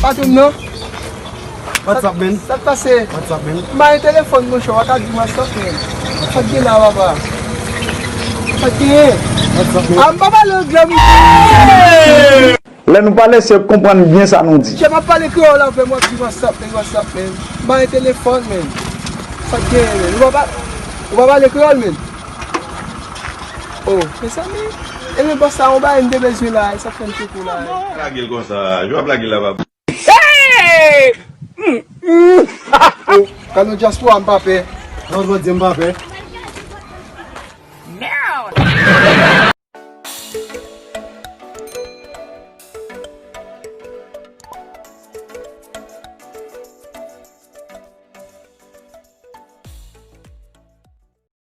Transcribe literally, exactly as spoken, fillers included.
Patwon m nan. What's up, man? Sa k pase? What's up, man? M ba yon telefòn, monchè, w pa ka di m what's up, man. Sa k gen la, papa? Sa k gen? What's up, man? Ah, m pa pale anglè, monchè. Lè nou pale, se konprann byen sa nou di. Chè, m ap pale kreyòl avè m, w ap di what's up, man, what's up, man. M ba yon telefòn, man. Sa k gen, man? Ou pa pa-, ou pa pale kreyòl, man? Oh, mezanmi. E men bòs sa, yon bagay m te bezwen la, e sa k fè m te kou la. Lage l konsa, jwa plage la, papa. Hey! Oh, kal nou dyaspora, m pa pè. Non, Bondye, m pa pè. Merde!